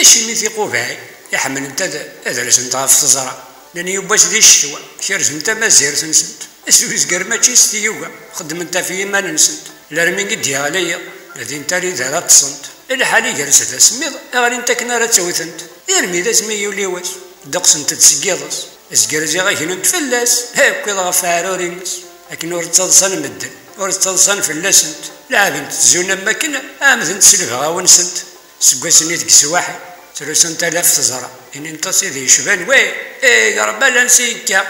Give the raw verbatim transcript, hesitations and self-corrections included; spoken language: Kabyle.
Acimi tiqubaɛ i ḥemmlent ad, ad rsent ɣef teẓra? Nnan yiwwas di ccetwa, kerzent tamazirt-nsent. Aswezger mačči s tiyuga, xeddment ɣef yiman-nsent. Larmi i d-yeɣli yiḍ, ladint ar ider ad ṭṭsent. Lḥal iger-s d asemmiḍ, ɣlint akken ara ttewtent. Armi d asmi yuli wass, ddeqsent-d seg yiḍes. Zgerziɣ agnent fell-as, wwiḍ ɣef aɛrur-ines. Akken ur ttaḍsan medden, ur ttaḍsan fell-asent. Leɛbent tzun am wakken ɛemdent s lebɣaw-nsent. Seg wass-nni deg sswaḥ, ttrusunt ala ɣef teẓra. Inint-as iḍ yecban, weh, eh, Rebbi ala ansi yekka.